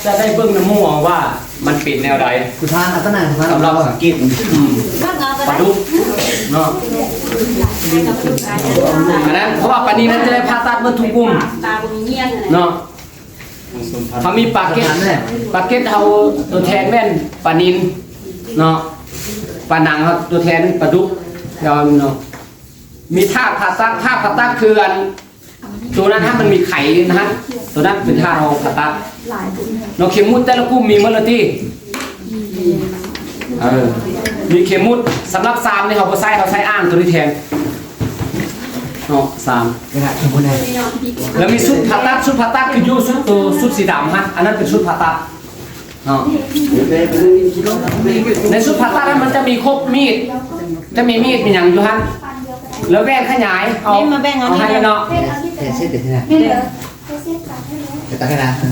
ຈະໄດ້ເບິ່ງນຳໝໍວ່າມັນເປັນແນວໃດ ສຳລັບສັງເກດ ອືມ ປາດຸກເນາະ. ອັນນັ້ນ ເພາະວ່າປານິນນັ້ນຈະໄດ້ຜ່າຕັດໝົດທຸກກຸ່ມເນາະ. ເຮົາມີປາເກັດ ປາເກັດເຮົາຕົວແທນແມ່ນປານິນເນາະ, ປາໜັງເຮົາຕົວແທນປາດຸກເນາະ. ມີທາດຜ່າຕັດ ທາດຜ່າຕັດຄືອັນ ໂຕນັ້ນນະ ມັນມີໄຂຢູ່ຫັ້ນ ໂຕນັ້ນເປັນທາດເຮົາຜ່າຕັດເນາະ. ເຂັມໝຸດແຕ່ລະກຸ່ມມີໝົດແລ້ວຕິ? ເອີ ມີເຂັມໝຸດ. ສຳລັບຊາມນີ້ເຮົາບໍ່ໃຊ້ ເຮົາໃຊ້ອ່າງໂຕນີ້ແທນເນາະ ຊາມ. ແລ້ວມີຊຸດຜ່າຕັດ ຊຸດຜ່າຕັດຄືຢູ່ຊຸດໂຕ ຊຸດສີດຳຫັ້ນ ອັນນັ້ນເປັນຊຸດຜ່າຕັດ ເນາະ. ໃນຊຸດຜ່າຕັດນັ້ນມັນຈະມີຄົບມີດ ຈະມີມີດມີຫຍັງຢູ່ຫັ້ນ ແລ້ວແວ່ນຂະຫຍາຍ ເອົາ ນີ້ມາແບ່ງເອົາ ເອົາໃຫ້ແລ້ວເນາະ. ແຕ່ເສດເປັນທີ່ນັ້ນ ແຕ່ຕັກໃຫ້ນາ ເອີ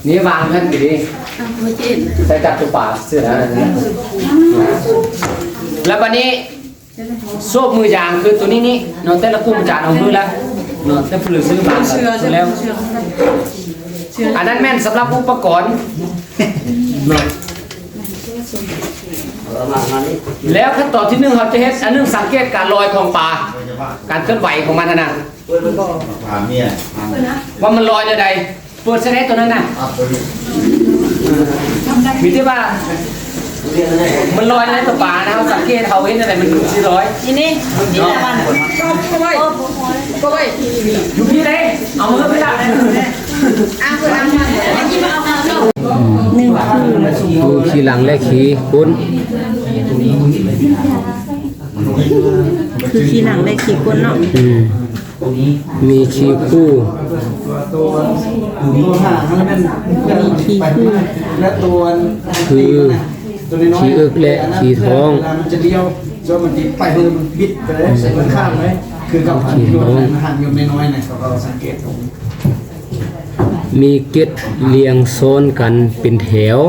ນີ້ວາງຢູ່ຫັ້ນກໍດີ ໃສ່ຈັບຕົວປາຊື່ນະ. ແລ້ວບັດນີ້ ໂຊບມືຢາງຄືໂຕນີ້ນີ້ເນາະ ແຕ່ລະກຸ່ມອາຈານເອົາຄືລະເນາະ ແຕ່ຜູ້ລະຊື້ມາແລ້ວ. ອັນນັ້ນແມ່ນສຳລັບອຸປະກອນເນາະ. ແລ້ວຂັ້ນຕອນທີໜຶ່ງ ເຮົາຈະເຮັດອັນໜຶ່ງ ສັງເກດການລອຍຂອງປາ ການເຄື່ອນໄຫວຂອງມັນຫັ້ນນະ ວ່າມັນລອຍແນວໃດ. ເປີດໃສ່ໄດ້ຕົວນັ້ນນະ ມີແຕ່ວ່າມັນລອຍໃນຕົວປານະ ເຮົາສັງເກດ ເຮົາເຫັນອັນໃດມັນຊິລອຍ ນີ້ ນີ້ ນີ້ລະວັນ ຢູ່ພີ້ເດ້ ເອົາມືໄປລະ ໜຶ່ງຄື ຄືຂີ່ຫຼັງ ແລະ ຂີ່ກົ້ນ ຄືຂີ່ຫຼັງ ແລະ ຂີ່ກົ້ນເນາະ ອືມ. ມີຄີຄູ່ ມີຄີຄູ່ ຄືຄີເອິກ ແລະ ຄີທ້ອງ ມີເກັດລຽງຊ້ອນກັນເປັນແຖວ.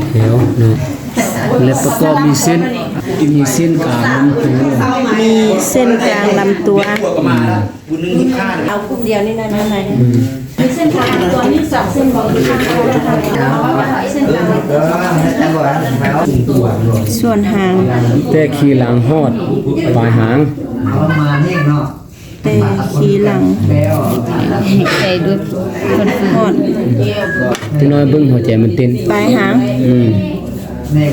ແຖວເນາະ ແລະ ປະກອບມີເສັ້ນ ມີເສັ້ນກາງລຳຕົວ ມີເສັ້ນກາງລຳຕົວ ອືມ ເອົາກຸ່ມດຽວນີ້ນະ ອືມ ມີເສັ້ນກາງລຳຕົວນີ້ສອງເສັ້ນບໍ່? ສ່ວນຫາງ ແຕ່ຂີ່ຫຼັງຮອດປາຍຫາງ ແຕ່ຂີ່ຫຼັງ ໃຫ້ໃສ່ດູດ ເພິ່ນຮອດ ຈັກໜ້ອຍເບິ່ງຫົວໃຈມັນເຕັ້ນ ປາຍຫາງ ອືມ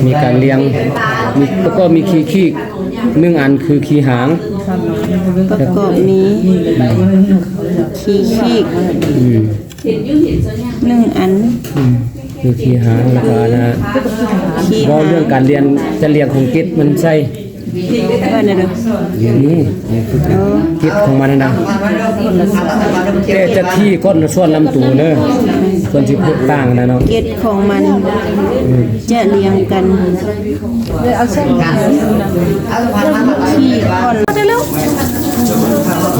ມີການລຽງ ມີ ປະກອບມີຄີຄີກ ໜຶ່ງອັນຄືຄີຫາງ ປະກອບມີຄີຄີກ ອືມ ໜຶ່ງອັນ ອືມ ຄືຄີຫາງ ແລ້ວກໍອັນນະ ເວົ້າເລື່ອງການລຽງ ຈະລຽງຂອງເກັດມັນໃສ່ ວ່າແນວໃດ? ນີ້ ເອີ ເກັດຂອງມັນຫັ້ນນະ ແຕ່ຈະຖີ່ກ້ອນສ່ວນລຳໂຕເດີ ສ່ວນຊິເພິ່ມຕ່າງນະເນາະ ເກັດຂອງມັນ ອືມ ຈະລຽງກັນ ເອົາເສັ້ນທີ່ກ່ອນ ໄດ້ແລ້ວ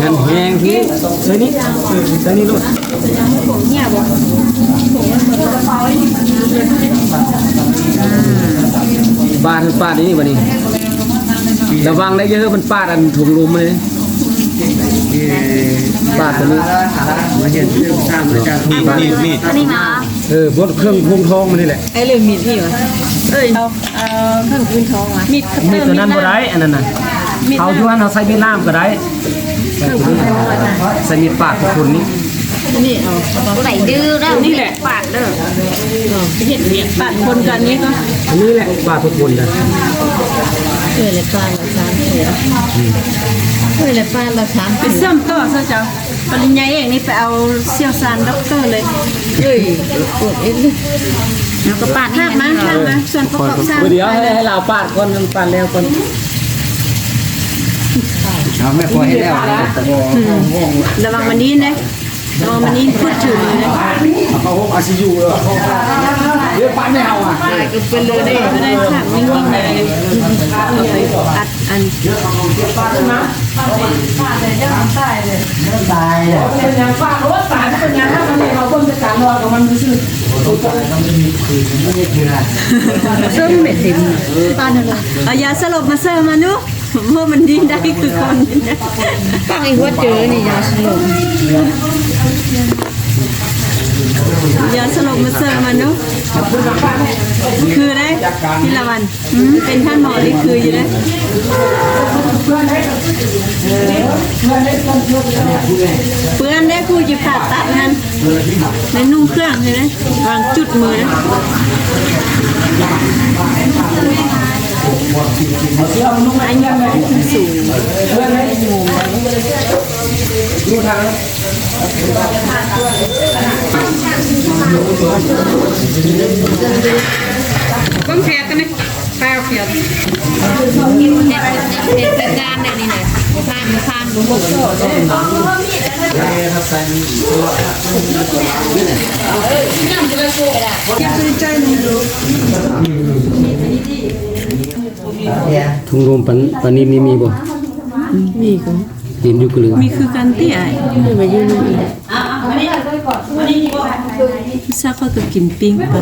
ງານແຮງທີ່ ໃສ່ນີ້ ໃສ່ນີ້ໂລດ ບາດ ປາດນີ້ບັດນີ້ ລະວັງໄດ້ເດີ້ ມັນປາດອັນຖົງລົມເລີຍ ປາດຕົວນີ້ ມາເຮັດເລື່ອງສ້າງ ມີດ ມີດ ມີດ ອັນນີ້ມາ ເອີ ບົດເຄື່ອງໂພງທອງມັນນີ້ແຫຼະ ໄອ້ເລື່ອງມີດນີ້ຫວາ ເອີຍ ເອົາ ເອີ ເຄື່ອງໂພງທອງຫວາ ມີດ ມີດຕົວນັ້ນບໍ່ໄດ້ ອັນນັ້ນນະ ມີດ ເອົາຢູ່ຫັ້ນ ເຮົາໃຊ້ມີດລ້າມກໍໄດ້ ໃຊ້ມີດປາດທຸກຄົນນີ້ ນີ້ເອົາ ບໍ່ໄດ້ດື້ແລ້ວ ນີ້ແຫຼະ ປາດເດີ ເຮັດວຽກປາດຄົນກັນນີ້ກໍ ອັນນີ້ແຫຼະ ປາດທຸກຄົນນະ ເອີຍ ແລະ ປາດລະສາມ ເອີຍ ແລະ ປາດລະສາມ ໄປເຊື່ອມຕໍ່ຊະເຈົ້າ. ປະລິນຍາເອກນີ້ໄປເອົາຊ່ຽວຊານດັອກເຕີເລີຍ ເອີຍ ປວດເອງ ເຮົາກໍປາດ ພາກມາ ພາກມາ ສ່ວນປະກອບສ້າງ ດຽວໃຫ້ ໃຫ້ລາວປາດກ່ອນ ປາດແລ້ວກ່ອນ ເອົາແມ່ ພໍເຮັດແລ້ວ ອືມ ລະວັງມັນນີ້ນະ ລະວັງມັນນີ້ ພຸດຖືມືນະ ເຂົາໂຮມ ໄອຊີຢູ ເດີ ດຽວປາດແມ່ເຮົາອະ ເປັນເລີຍເດ້ ໄດ້ພາກນີ້ ອັດອັນ ປາດນະ ປາດເລີຍ ປາດເລີຍ ເຈົ້າມັນຕາຍເລີຍ ຕາຍແລ້ວ ເປັນຫຍັງ ປາດໂລດ ຕາຍເປັນຫຍັງ ມັນເອົາເບິ່ງແຕ່ການລອດຂອງມັນຊື່ໆ ເຊິ່ງເມັດເຕັມ ປາດນັ້ນເລີຍ ເອົາຢາສະຫຼົບມາເສີມມາດູ ໂອ້ ມັນດີ້ນໄດ້ຄືຄົນ ປາກອີຫົວເຈີນີ້ ຢາສະຫຼົບ ຢາສະຫຼົບມາເສີມມາດູ ຄືໄດ໋ ພິລະວັນ. ອືມ ເປັນທ່ານໝໍນີ້ຄືຢູ່ເດ້ ເປື້ອນເດ້ ຜູ້ຊິຜ່າຕັດຫັ້ນ ແມ່ນນຸ່ງເຄື່ອງຢູ່ເດ້ ວາງຈຸດມືເດ້ ອາຍຸສູງ ເບິ່ງແຜຕົວນີ້ ໄປເອົາແຜ ເຮັດ ເຮັດຈັດການແນວນີ້ນະ ບໍ່ຜ່ານ ບໍ່ຜ່ານ ບໍ່ເຂົ້າ ຖົງລົມປາ ປານິນນີ້ມີບໍ່? ມີກໍ ເຫັນຢູ່ກະເຫຼືອ ມີຄືກັນຕິອ້າຍ ມີມາຢູ່ນີ້ ຊາກຂ້ອຍກໍກິນປີ້ງປາ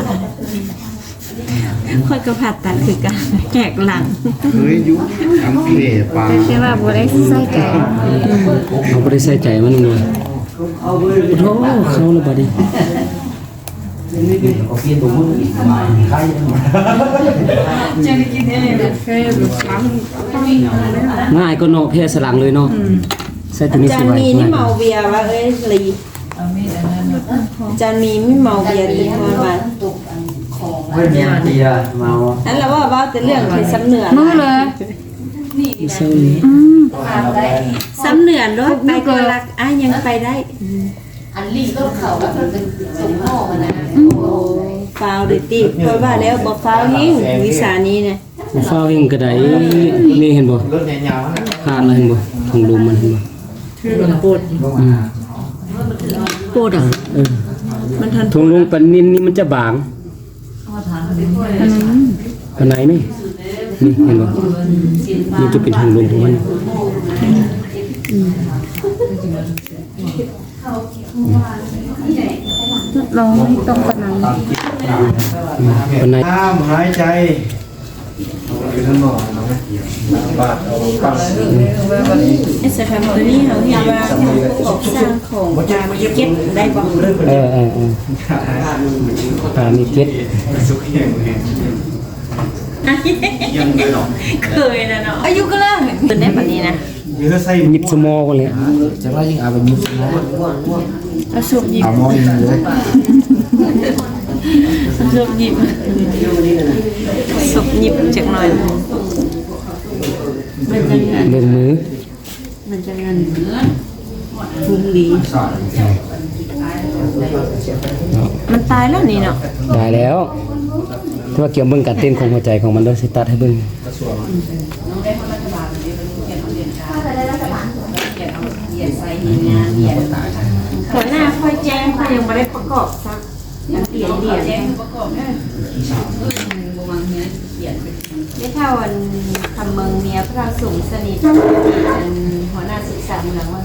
ຂ້ອຍກໍຜ່າຕັດຄືກັນ ແຫກຫຼັງ ເຄີຍຢູ່ ແຕ່ວ່າບໍ່ໄດ້ໃສ່ໃຈ ເຮົາບໍ່ໄດ້ໃສ່ໃຈມັນເລີຍ ໂອ້ໂຫ ເຂົ້າແລ້ວບາດນີ້. ງ່າຍກວ່າເນາະ ແພສະຫຼັງເລີຍເນາະ ອືມ ໃສ່ໂຕນີ້ ອາຈານມີນີ້ເມົາເບຍວ່າ ເອີຍ ລີ ອາຈານມີນີ້ເມົາເບຍຕິ ເຮົາວ່າ ເພິ່ນມີເບຍເມົາ ອັນລະເວົ້າ ເວົ້າແຕ່ເລື່ອງໄທຊຳເໜືອ ມື້ເລີຍ ມື້ເຊົ້ານີ້ ອືມ ຊຳເໜືອໂລດ ໄປກໍລັກ ອ້າຍຍັງໄປໄດ້ ອັນລີ້ລົດເຂົາແບບເປັນສົງຫໍ່ຫັ້ນນະ ໂອ້ ຟາວເດຕິ ຂ້ອຍວ່າແລ້ວບໍ່ຟາວແຮງ ວິຊານີ້ນະ ບໍ່ຟາວແຮງກໍໄດ້ ນີ້ເຫັນບໍ່ ຂາດແລ້ວເຫັນບໍ່ ຖົງລົມມັນເຫັນບໍ່ ໂປດ ອືມ ໂປດອະ ເອີ ມັນທັນ ຖົງລົມປານິນນີ້ມັນຈະບາງ ອືມ ປານໃດນີ້ ນີ້ເຫັນບໍ່ ມັນຈະເປັນຖົງລົມຂອງມັນ ອືມ ທົດລອງຕ້ອງປານໃດ ປານໃດ ຫ້າມຫາຍໃຈ ບາດເອົາປັ້ງ ເອັສແອັມໂຕນີ້ເຮົາເຫັນວ່າເຮົາປະກອບສ້າງຂອງປາມີເຈັດໄດ້ບໍ່? ເອີ ເອີ ເອີ ປາມີເຈັດ ເຄີຍນະເນາະ ອາຍຸກໍເລີຍ ເພິ່ນໄດ້ປານນີ້ນະ. ຍິບສະໝໍກ່ອນແຫຼະ ຈັກໜ້ອຍຈຶ່ງເອົາໄປຍິບສະໝໍ ເອົາສົບຍິບ ເອົາໝໍຍິບເລີຍ ເອົາສົບຍິບ ສົບຍິບຈັກໜ້ອຍ ເບິ່ງມື ມັນຈັ່ງນັ້ນ ທຸງດີ ມັນຕາຍແລ້ວນີ້ເນາະ ຕາຍແລ້ວ ແຕ່ວ່າກຽມເບິ່ງການເຕັ້ນຂອງຫົວໃຈຂອງມັນເດີ ຊິຕັດໃຫ້ເບິ່ງ ຫົວໜ້າຂ້ອຍແຈ້ງ ຂ້ອຍຍັງບໍ່ໄດ້ປະກອບຊ້ຳ ອັນປ່ຽນຫຼຽນ ແມ່ເຖົ້າອັນຄຳເມືອງເມຍພະເຖົ້າສົມສະໜິດ ອັນຫົວໜ້າສຶກສາເມືອງວ່າ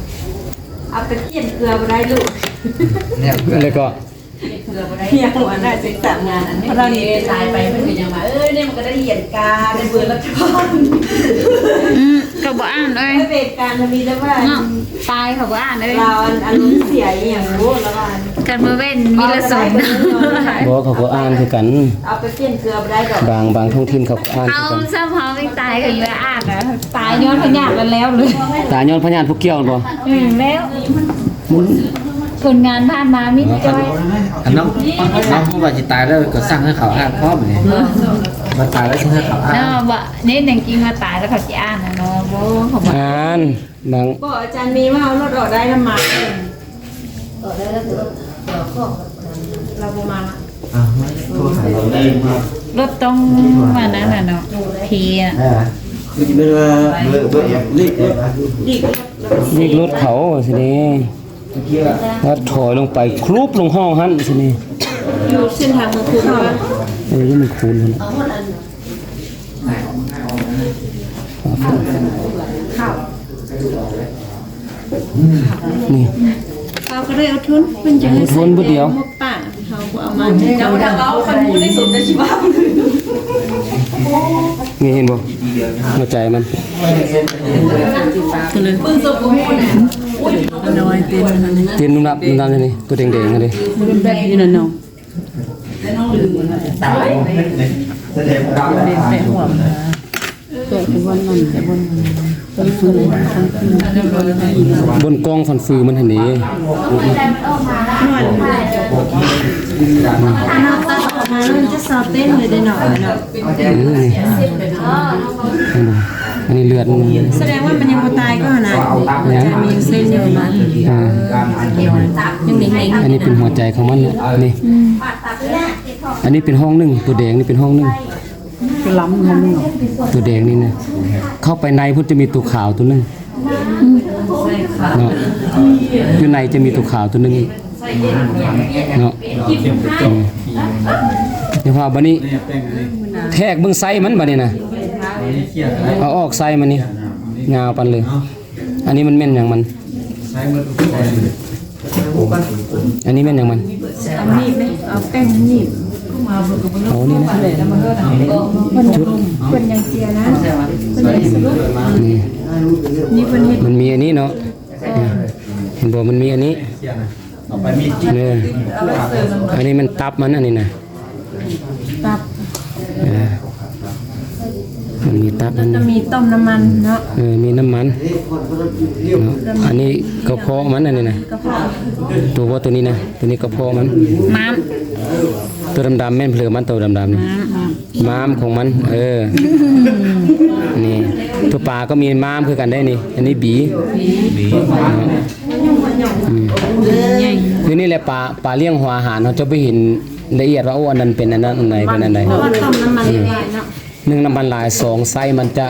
ເອົາໄປປ່ຽນເກືອບໍ່ໄດ້ລູກ ແລ້ວກໍ ເມຍຫົວໜ້າສຶກສາເມືອງ ອັນນີ້ຕາຍໄປເພິ່ນກໍຍັງວ່າ ເອີ ນີ້ມັນກໍໄດ້ຫຼຽນກາ ໄດ້ເບີລັດຖະບານ ອືມ ກໍບໍ່ອ່ານເອີຍ ໄດ້ເປັນການທຳອິດແລ້ວວ່າ ເນາະ ຕາຍເຂົາບໍ່ອ່ານເອີຍ ລາວອັນອາລົມເສຍອີ່ຫຍັງໂອ້ລະວ່າ ກັນມາເວັ້ນວິລະສົນ ບໍ່ ເຂົາກໍອ່ານຄືກັນ ເອົາໄປປ່ຽນເກືອບໍ່ໄດ້ດອກ ບາງ ບາງທ້ອງຖິ່ນເຂົາກໍອ່ານຄືກັນ ເອົາຊ້ຳເຮົາໄປຕາຍກໍຢູ່ອ່ານນະ ຕາຍຍ້ອນພະຍາດແລ້ວເລີຍ ຕາຍຍ້ອນພະຍາດຜູ້ກ່ຽວຫັ້ນບໍ່ ອືມ ແລ້ວ ມັນ ຜົນງານຜ່ານມາມີແຕ່ ອັນນ້ອງ ນ້ອງຮູ້ວ່າຊິຕາຍແລ້ວກໍສັ່ງໃຫ້ເຂົາອ່ານພ້ອມນີ້ ວ່າຕາຍແລ້ວຊິໃຫ້ເຂົາອ່ານ ເນາະ ວ່າ ນີ້ແນງກິງວ່າຕາຍແລ້ວເຂົາຊິອ່ານນະເນາະ ບໍ່ ເຂົາບໍ່ ອ່ານ ບາງ ບໍ່ ອາຈານມີວ່າເອົາລົດອອກໄດ້ນຳມາ ອອກໄດ້ແລ້ວ ລາວບໍ່ມາ ອ່າ ໂທຫາລາວໄດ້ມາ ລົດຕ້ອງວ່ານັ້ນນະເນາະ ເພຍ ອ່າ ຄືຊິແມ່ນວ່າ ເບີ ເບີ ລີກ ລີກ ລີກລົດເຂົາຊິເດ້ ແລ້ວຖອຍລົງໄປ ຄຣຸບລົງຮ່ອງຫັ້ນຊິນີ້ ຢູ່ເສັ້ນທາງເມືອງຄູນ ເອີ ຢູ່ເມືອງຄູນຫັ້ນ ນີ້ ເຮົາກໍໄດ້ອົດທົນ ເພິ່ນຈະໃຫ້ ອົດທົນຜູ້ດຽວ ໝົກປ່າ ເຮົາບໍ່ເອົາມາ ເຈົ້າເອົາຄັນຮູ້ໄດ້ສົນຈະຊິວ່າ ນີ້ເຫັນບໍ່ ຫົວໃຈມັນ ກໍເລີຍ ເຕັ້ນນຸບໆ ນຸບໆ ນີ້ ຕົວແດງໆ ນີ້ ແບບຢູ່ນັ້ນເນາະ. ບົນກອງຟັນຟືມັນຫັ້ນເດ້ ຈະຊາວເຕັ້ນເລີຍເດ້ເນາະ ອືມ ອັນນີ້ເລືອດມັນ ສະແດງວ່າມັນຍັງບໍ່ຕາຍກໍຫັ້ນນະ ຍັງມີເສັ້ນຢູ່ນະ ອ່າ ຍັງເດັງໆ ອັນນີ້ເປັນຫົວໃຈຂອງມັນ ນີ້ ອືມ ອັນນີ້ເປັນຫ້ອງໜຶ່ງ ຕົວແດງນີ້ເປັນຫ້ອງໜຶ່ງ ລຳ ຫ້ອງໜຶ່ງ ຕົວແດງນີ້ນະ ເຂົ້າໄປໃນພຸ້ນຈະມີຕົວຂາວຕົວໜຶ່ງ ອືມ ເນາະ ຢູ່ໃນຈະມີຕົວຂາວຕົວໜຶ່ງອີກ ເນາະ ອືມ ດຽວພາບາດນີ້ ແທກເບິ່ງໄຊມັນບາດນີ້ນະ ເອົາອອກໄຊມັນນີ້ ຍາວປານເລີຍ ອັນນີ້ມັນແມ່ນຫຍັງມັນ ອັນນີ້ແມ່ນຫຍັງມັນ ເອົາມີດເດ້ ເອົາແປ້ງໜີບ ເອົານີ້ນະ ຈຸດ ເພິ່ນຍັງເຈຍນະ ເພິ່ນຍັງສະຫຼຸບ ນີ້ ນີ້ເພິ່ນເຮັດ ມັນມີອັນນີ້ເນາະ ເຫັນບໍ່ ມັນມີອັນນີ້ ເອີ ອັນນີ້ມັນຕັບມັນ ອັນນີ້ນະ ຕັບ ເອີ ມັນມີຕັບມັນ ແລ້ວກໍມີຕົ້ມນ້ຳມັນເນາະ ເອີ ມີນ້ຳມັນເນາະ ອັນນີ້ກະເພາະມັນ ອັນນີ້ນະ ກະເພາະ ຕົວ ຕົວນີ້ນະ ຕົວນີ້ກະເພາະມັນ ມ້າມ ຕົວດຳໆ ແມ່ນເຜືອມັນ ຕົວດຳໆ ນີ້ ມ້າມ ມ້າມຂອງມັນ ເອີ ນີ້ ຕົວປາກໍມີມ້າມຄືກັນໄດ໋ນີ້ ອັນນີ້ບີ ບີ ອືມ ໃຫຍ່ ຄືນີ້ແຫຼະ ປາ ປາລ້ຽງຫົວອາຫານ ເຮົາຈະບໍ່ເຫັນລະອຽດວ່າ ໂອ້ ອັນນັ້ນເປັນອັນນັ້ນ ອັນໃດເປັນອັນໃດ ເພາະວ່າຕົ້ມນ້ຳມັນຫຼາຍເນາະ ໜຶ່ງ ນ້ຳມັນຫຼາຍ ສອງ ໄຊມັນຈະ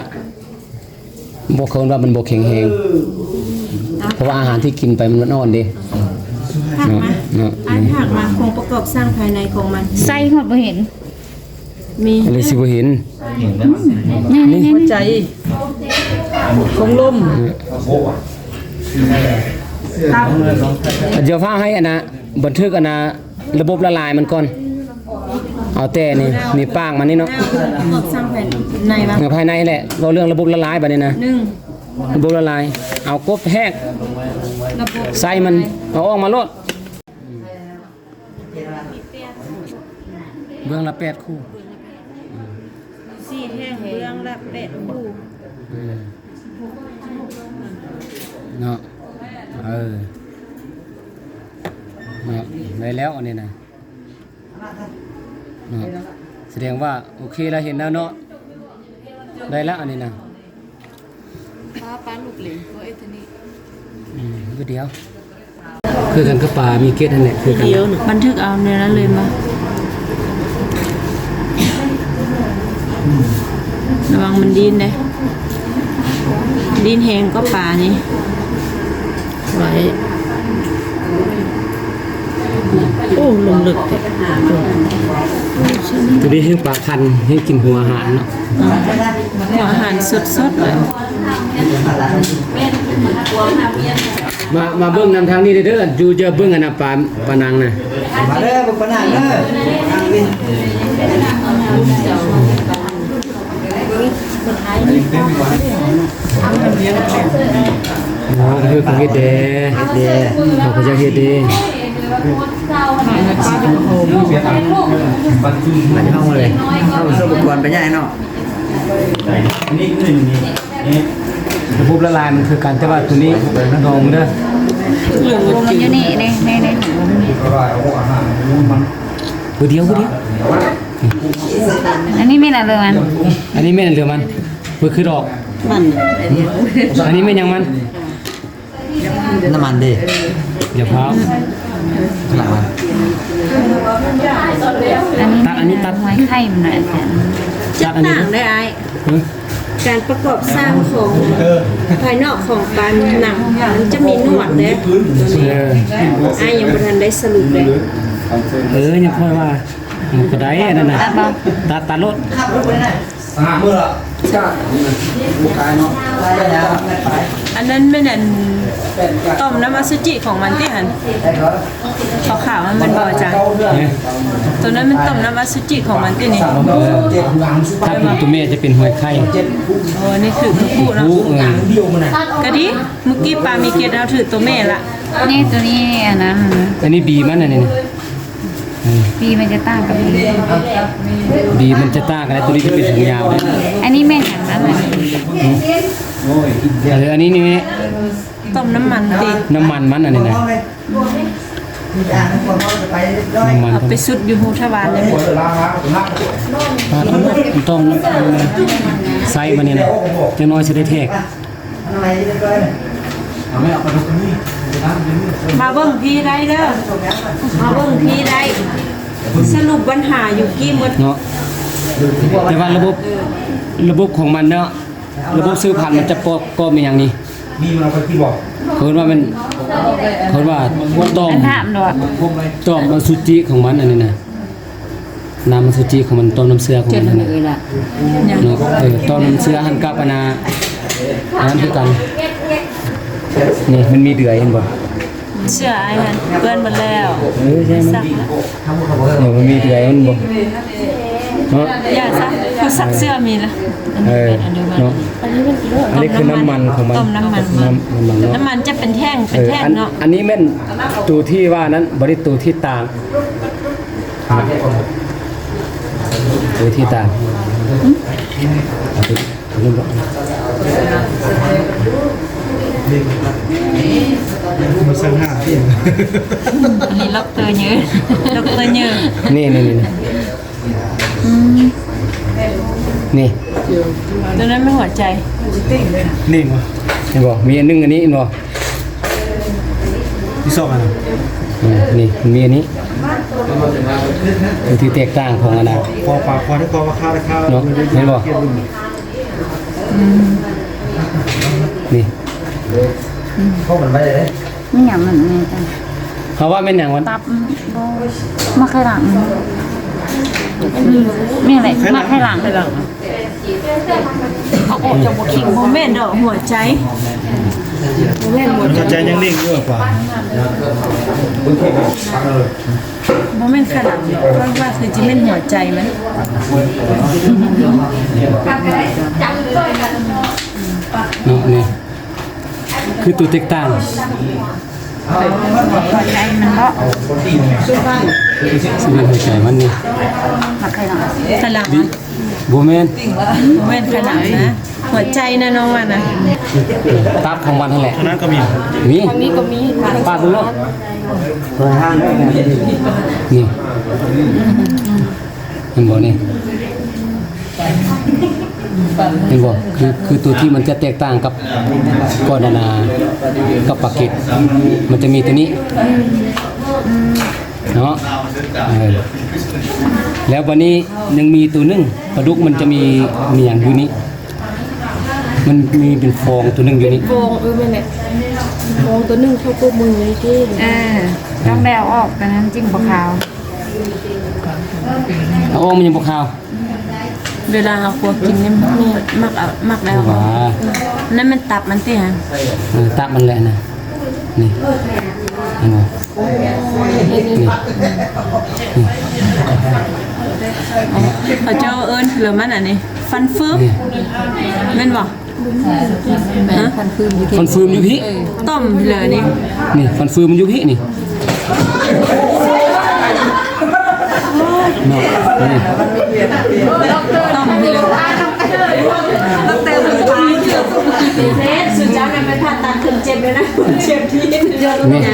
ບໍ່ ເຂົາເອີ້ນວ່າມັນບໍ່ແຂງແຮງ ເພາະວ່າອາຫານທີ່ກິນໄປມັນອ່ອນເດ້ ເນາະ ເນາະ ອັນຜັກມາ ໂຄງປະກອບສ້າງພາຍໃນຂອງມັນ ໃສ່ຮອດບໍ່ເຫັນ ມີ ອັນນີ້ຊິບໍ່ເຫັນ ນີ້ ນີ້ ນີ້ ຫົວໃຈ ຂອງລົມ ຕັບ ດຽວຟ້າວໃຫ້ອັນນະ ບັນທຶກອັນນະ ລະບົບລະລາຍມັນກ່ອນ ເອົາແຕ່ນີ້ ນີ້ປາກມັນນີ້ເນາະ ເອີ ພາຍໃນແຫຼະ ເວົ້າເລື່ອງລະບົບລະລາຍບາດນີ້ນະ ໜຶ່ງ ລະບົບລະລາຍ ເອົາກົບແທກ ລະບົບ ໃສ່ມັນ ເອົາອອກມາໂລດ ເບື້ອງລະແປດຄູ່ ສີ່ແຫ່ງ ເບື້ອງລະແປດຄູ່ ເນາະ ເອີ ເນາະ ໄດ້ແລ້ວອັນນີ້ນະ ເນາະ ສະແດງວ່າໂອເຄລະ ເຫັນແລ້ວເນາະ ໄດ້ລະອັນນີ້ນະ ປ້າ ປ້າລູກເລຍ ບໍ່ເອັດເທື່ອນີ້ ອືມ ດຽວ ຄືກັນກັບປາມີເກັດຫັ້ນແຫຼະ ຄືກັນ ບັນທຶກເອົາແນວນັ້ນເລີຍມາ ລະວັງມັນດີ້ນເດ້ ດີ້ນແຮງກວ່າປານີ້ ໄວ້ ໂອ້ ລົງເລິກແທ້ ໂຕນີ້ແຮງປາຄັນ ແຮງກິນຫົວອາຫານເນາະ ຫົວອາຫານສົດໆ ເລີຍ ມາ ມາເບິ່ງນຳທາງນີ້ເດີ ຢູ່ ຈະເບິ່ງອັນນະປາ ປານັງນະ ມາເດີ ເບິ່ງປານັງເດີ ໂອ້ ເຮັດເດ້ ເຮັດເດ້ ເຂົາກໍຢາກເຮັດເດ້ ມາເຮົາເລີຍ ເຮົາເອົາອຸປະກອນໄປໃຫຍ່ເນາະ ອັນນີ້ຄື ລະບົບລະລາຍມັນຄືກັນ ແຕ່ວ່າໂຕນີ້ລອງເດີ ມັນຢູ່ນີ້ ນີ້ ນີ້ ນີ້ ຜູ້ດຽວ ຜູ້ດຽວ ອັນນີ້ແມ່ນອັນເດີມັນ ອັນນີ້ແມ່ນອັນເດີມັນ ເພິ່ນຄືດອກ ມັນ ອັນນີ້ແມ່ນຫຍັງມັນ? ນ້ຳມັນເດ້ ຢ່າພາວ ນ້ຳມັນ ອັນນີ້ ຕັດ ອັນນີ້ຕັດ ຫວຍໄຂ່ມັນນະ ຕັດອັນນີ້ ຈະຕ່າງໄດ້ອ້າຍ ຮະ ການປະກອບສ້າງຂອງພາຍນອກຂອງປາໜັງ ມັນຈະມີໜວດເດ້ ເອີ ອ້າຍຍັງບໍ່ທັນໄດ້ສະຫຼຸບເດ້ ເອີ ຍັງຄ່ອຍວ່າ ມັນກໍໄດ້ອັນນັ້ນນະ ຕັດ ຕັດໂລດ ສາມມື້ລະ ອັນນັ້ນແມ່ນອັນ ຕ່ອມນ້ຳອະສຸຈິຂອງມັນຕິຫັ້ນ? ຂາວໆຫັ້ນແມ່ນບໍ່ອາຈານ? ໂຕນັ້ນແມ່ນຕ່ອມນ້ຳອະສຸຈິຂອງມັນຕິນີ້? ຖ້າເປັນຕົວແມ່ຈະເປັນຫອຍໄຂ່. ໂອ້ ນີ້ຖືກຕົວຜູ້ເນາະ. ເອີ ກະດີ ມື້ກີ້ປາມີເກດເຮົາຖືກຕົວແມ່ລະ. ນີ້ ໂຕນີ້ອັນນັ້ນ ອັນນີ້ບີມັນ ອັນນີ້ນະ. ເອີ ບີມັນຈະຕ່າງກັບ ບີມັນຈະຕ່າງກັນ ໂຕນີ້ຈະເປັນຂອງຍາວເດ້. ອັນນີ້ແມ່ນຫຍັງອັນນັ້ນ? ເອີ ອັນນີ້ນີ້ ຕົ້ມນ້ຳມັນຕິ ນ້ຳມັນມັນອັນນີ້ນະ. ນ້ຳມັນ ເອົາໄປຊຸດຢູ່ຮູທະວານເລີຍ. ຕ້ອງໃສ່ບາດນີ້ນະ ຈັກໜ້ອຍຊິໄດ້ແທກ. ມາເບິ່ງພີ້ໄດ້ເດີ ມາເບິ່ງພີ້ໄດ້ ສະຫຼຸບບັນຫາຢູ່ກີ້ໝົດເນາະ. ແຕ່ວ່າລະບົບ ລະບົບຂອງມັນເນາະ ລະບົບສືບພັນມັນຈະປະກອບມີຫຍັງນີ້? ເຂົາເອີ້ນວ່າແມ່ນ ເຂົາເອີ້ນວ່າຕ່ອມ ອັນຖາມໂລດ ຕ່ອມອະສຸຈິຂອງມັນອັນນີ້ນະ. ນ້ຳອະສຸຈິຂອງມັນ ຕ່ອມນ້ຳເຊື້ອຂອງມັນຫັ້ນນະ ເນາະ. ເອີ ຕໍ່ນ້ຳເຊື້ອຫັ້ນກັບອັນນ່າ ອັນນັ້ນຄືກັນ. ນີ້ມັນມີເດືອຍ ເຫັນບໍ່? ເສື້ອອ້າຍຫັ້ນເປື້ອນໝົດແລ້ວ. ເອີ ໃຊ່ ມັນ ເອີ ມັນມີເດືອຍມັນບໍ່ ເນາະ. ຢ່າຊະ ຜູ້ຊັກເສື້ອມີລະ. ເອີ ເນາະ. ອັນນີ້ຄືນ້ຳມັນຂອງມັນ ຕົ້ມນ້ຳມັນ ນ້ຳມັນເນາະ. ນ້ຳມັນຈະເປັນແທ່ງ ເປັນແທ່ງເນາະ. ອັນນີ້ແມ່ນໂຕທີ່ວ່ານັ້ນ ບໍ່ໄດ້ໂຕທີ່ຕ່າງ ໂຕທີ່ຕ່າງ ມາສັ່ງຫາ ອັນນີ້ລັອກເຕີເຍີ ລັອກເຕີເຍີ ນີ້ ນີ້ ນີ້ ນີ້ ໂຕນັ້ນແມ່ນຫົວໃຈ ນີ້ບໍ່ ເຫັນບໍ່? ມີອັນໜຶ່ງອັນນີ້ ເຫັນບໍ່? ມີສອງອັນ ເອີ ນີ້ ມັນມີອັນນີ້ ຄືທີ່ແຕກຕ່າງຂອງອັນນ່າ ຂໍປາກຂໍໃຫ້ຂໍວ່າຂ້າໄດ້ຂ້າ ເນາະ ເຫັນບໍ່? ອືມ ນີ້ ເຂົາເອີ້ນວ່າໄດ້ເດ້ ມີຫຍັງມັນນີ້ ເຮົາວ່າແມ່ນຫຍັງມັນ? ຕັບ ບໍ່ ໝາກໄຂ່ຫຼັງ ອືມ ນີ້ແຫຼະ ໝາກໄຂ່ຫຼັງ. ເອົາອອກຈາກບໍ່ຄິງ ບໍ່ແມ່ນດອກ ຫົວໃຈ ບໍ່ແມ່ນຫົວໃຈ ຫົວໃຈຍັງເດ້ງຢູ່ກວ່າ ບໍ່ແມ່ນຂະຫຼັງດອກ ຂ້ອຍວ່າຄືຊິແມ່ນຫົວໃຈມັນ ເນາະ ນີ້ ຄືໂຕແຕກຕ່າງ. ຫົວໃຈມັນເບາະ ຊິເປັນຫົວໃຈມັນນີ້ ໝາກໄຂ່ຫຼັງ ໄຂ່ຫຼັງ ບໍ່ແມ່ນ ບໍ່ແມ່ນໄຂ່ຫຼັງນະ ຫົວໃຈນະ ນ້ອງວ່ານະ ຕັບຂອງມັນຫັ້ນແຫຼະ ອັນນັ້ນກໍມີ ມີ ປາກເບິ່ງເນາະ ນີ້ ເຫັນບໍ່ນີ້? ເຫັນບໍ່? ຄື ຄືໂຕທີ່ມັນຈະແຕກຕ່າງກັບ ກ່ອນອັນນ່າ ກັບປາເກັດ ມັນຈະມີໂຕນີ້ ເນາະ ເອີ ແລ້ວບາດນີ້ຍັງມີໂຕໜຶ່ງ ປາດຸກມັນຈະມີ ມີຫຍັງຢູ່ນີ້? ມັນມີເປັນຟອງໂຕໜຶ່ງຢູ່ນີ້ ເປັນຟອງ ເອີ ແມ່ນແຫຼະ ຟອງໂຕໜຶ່ງເທົ່າກົບມືນີ້ຕິ ເອີ ຕ້ອງໄດ້ເອົາອອກ ຕອນນັ້ນຈຶ່ງບໍ່ຄາວ ເອົາອອກມັນຍັງບໍ່ຄາວ ເວລາເຮົາຄົວກິນນີ້ມັກເອົາ ມັກໄດ້ເອົາອອກ ວ່າ ນັ້ນມັນຕັບມັນຕິຫະ ເອີ ຕັບມັນແຫຼະນະ ນີ້ ເຫັນບໍ່? ນີ້ ນີ້ ເຂົາເຈົ້າເອີ້ນເລີມັນອັນນີ້ ຟັນຟືມ ນີ້ ແມ່ນບໍ່? ແມ່ນ ຮະ? ຟັນຟືມຢູ່ພີ້ ຟັນຟືມຢູ່ພີ້ ເອີ ຕ່ອມເລີນີ້ ນີ້ ຟັນຟືມມັນຢູ່ພີ້ນີ້ ເນາະ ນີ້ ຕ່ອມເລີ ດອກເຕີ ສຸດຍອດ ໄປຜ່າຕັດ ເຈັບເລີຍນະ ເຈັບທີ່ ນີ້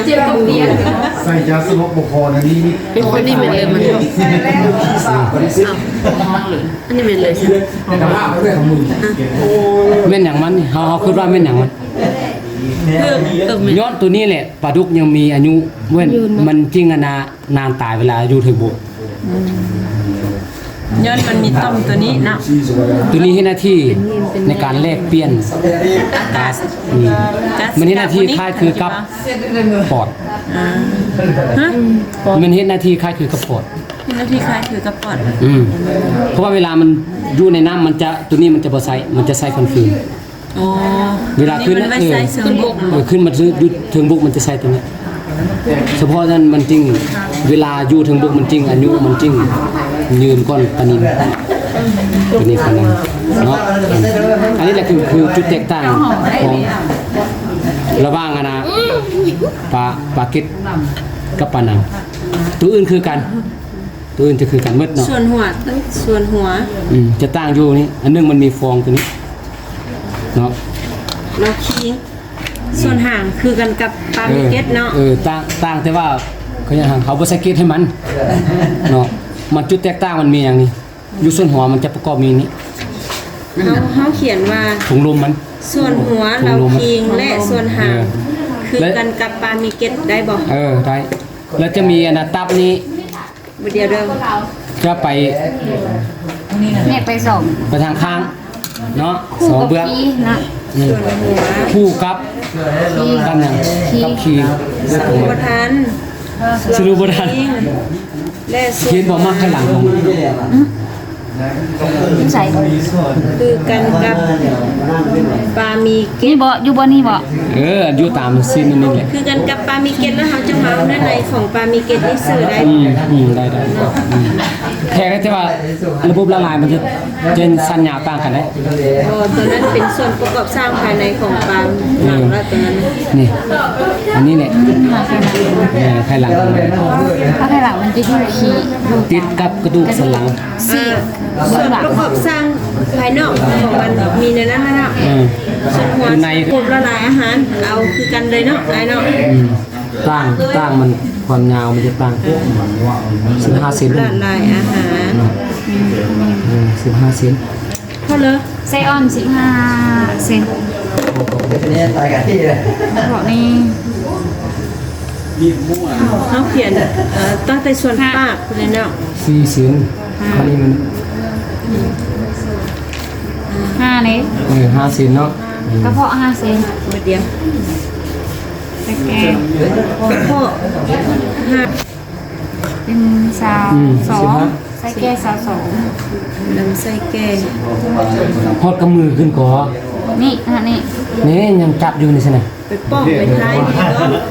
ເຈັບຕົງນີ້ ໃສ່ຢາສະຫຼົບບໍ່ພໍນະນີ້ ເປັນຄົນນີ້ແມ່ນເລີມັນ ອັນນີ້ແມ່ນເລີ ແມ່ນຫຍັງມັນນີ້ ເຮົາ ເຮົາຄິດວ່າແມ່ນຫຍັງມັນ ຍ້ອນໂຕນີ້ແຫຼະ ປາດຸກຍັງມີອາຍຸ ແມ່ນ ມັນຈຶ່ງອັນນ່າ ນານຕາຍເວລາອາຍຸເຖິງບຸ ອືມ ຍ້ອນມັນມີຕ່ອມໂຕນີ້ເນາະ ໂຕນີ້ເຮັດໜ້າທີ່ໃນການແລກປ່ຽນກາສ ອືມ ມັນເຮັດໜ້າທີ່ຄ້າຍຄືກັບປອດ ອາ ຮະ ມັນເຮັດໜ້າທີ່ຄ້າຍຄືກັບປອດ ເປັນວິທີຄ້າຍຄືກັບປອດ ອືມ ເພາະວ່າເວລາມັນຢູ່ໃນນ້ຳ ມັນຈະ ໂຕນີ້ມັນຈະບໍ່ໃຊ້ ມັນຈະໃຊ້ຄອນຟືມ. ອໍ ເວລາຂຶ້ນ ອັນນີ້ມັນໄວ້ໃຊ້ເຊີງບົກ ເອີ ເອີ ຂຶ້ນມາຢູ່ ຢູ່ເທິງບົກມັນຈະໃຊ້ໂຕນີ້ ສະເພາະນັ້ນມັນຈຶ່ງ ເວລາຢູ່ເທິງບົກມັນຈຶ່ງ ອາຍຸມັນຈຶ່ງຍືນກ່ອນປານິນ ໂຕນີ້ປານນັ້ນເນາະ. ອັນນີ້ແຫຼະຄື ຄືຈຸດແຕກຕ່າງຂອງ ລະຫວ່າງ ອັນນ່າ ປາ ປາເກັດກັບປານັງ ໂຕອື່ນຄືກັນ. ໂຕອື່ນຈະຄືກັນໝົດເນາະ ສ່ວນຫົວ ສ່ວນຫົວ ອືມ ຈະຕ່າງຢູ່ນີ້ ອັນໜຶ່ງມັນມີຟອງໂຕນີ້ເນາະ ແລ້ວຄີງ ສ່ວນຫາງຄືກັນກັບປາມີເກັດເນາະ ເອີ ຕ່າງ ຕ່າງແຕ່ວ່າ ເຂົາຫຍັງ ເຮົາບໍ່ໃສ່ເກັດໃຫ້ມັນເນາະ ມັນຈຸດແຕກຕ່າງມັນມີຫຍັງນີ້ ຢູ່ສ່ວນຫົວມັນຈະປະກອບມີນີ້ ເຮົາ ເຮົາຂຽນວ່າຖົງລົມມັນ ສ່ວນຫົວ ຖົງລົມມັນ ເລົາຄີງ ແລະ ສ່ວນຫາງ ເອີ ຄືກັນກັບປາມີເກັດໄດ້ບໍ່? ເອີ ໄດ້ ແລ້ວຈະມີອັນນ່າ ຕັບນີ້ ບໍ່ດຽວເດີ ຈະໄປ ແຍກໄປສອງ ໄປທາງຂ້າງເນາະ ສອງເບື້ອງ ຄູ່ກັບຄີເນາະ ອືມ ສ່ວນຫົວ ຄູ່ກັບ ຄີ ກັບຫຍັງ? ຄີ ກັບຄີ ສະຫຼຸປະທານ ສະຫຼຸປະທານ ແລະ ສ່ວນ ເຫັນບໍ່ ມາໄຂ່ຫຼັງຂອງ ອືມ ຢູ່ໃສ? ຄືກັນກັບປາມີເກັດ ນີ້ບໍ່? ຢູ່ບ່ອນນີ້ບໍ່? ເອີ ຢູ່ຕາມຊີ້ນນີ້ແຫຼະ ຄືກັນກັບປາມີເກັດ ແລ້ວເຮົາຈະມາເອົາເນື້ອໃນຂອງປາມີເກັດນີ້ເສີໄດ້ ອືມ ອືມ ໄດ້ ໄດ້ ເນາະ ອືມ ແທ້ ແຕ່ວ່າລະບົບລະລາຍມັນຈະ ຈະສັ້ນຍາວຕ່າງກັນເດ້ ອໍ ຕົວນັ້ນເປັນສ່ວນປະກອບສ້າງພາຍໃນຂອງປາ ເອີ ໜັງລະຕົວນັ້ນ ນີ້ ອັນນີ້ແຫຼະ ອືມ ເອີ ໄຂ່ຫຼັງຂອງມັນ ເພາະໄຂ່ຫຼັງມັນຈະຢູ່ທີ່ ຕິດກັບກະດູກສັນຫຼັງ ຊີ້ນ ອ່າ ສ່ວນປະກອບສ້າງພາຍນອກຂອງມັນມີໃນນັ້ນນະເນາະ ເອີ ສ່ວນຫົວ ຄືໃນ ຄົບລະລາຍອາຫານ ເອົາຄືກັນເລີຍເນາະ ອ້າຍເນາະ ອືມ ຕ່າງ ຕ່າງມັນ ຄວາມຍາວມັນຈະຕ່າງ ສິບຫ້າເຊັນ ລະລາຍອາຫານ ເອີ ສິບຫ້າເຊັນ ພໍເລີຍ ໄຊອ່ອນສິບຫ້າເຊັນ ເພາະນີ້ ເຮົາຂຽນ ເອີ ຕັ້ງແຕ່ສ່ວນປາກພຸ້ນແຫຼະເນາະ ສີ່ເຊັນ ອັນນີ້ມັນ ຫ້າເດ້ ເອີ ຫ້າເຊັນເນາະ ກະເພາະຫ້າເຊັນ ບາດດຽວ ກະເພາະຫ້າ ເປັນຊາວ ອືມ ຊາວສອງ ສິບຫ້າ ໄສ້ແກ່ຊາວສອງ ນຳໄສ້ແກ່ ຮອດກຳມືຂຶ້ນກໍ ນີ້ ອັນນີ້ ນີ້ຍັງຈັບຢູ່ນີ້ຊັ້ນນະ ໄປປ້ອງໄປທ້າຍນີ້ເນາະ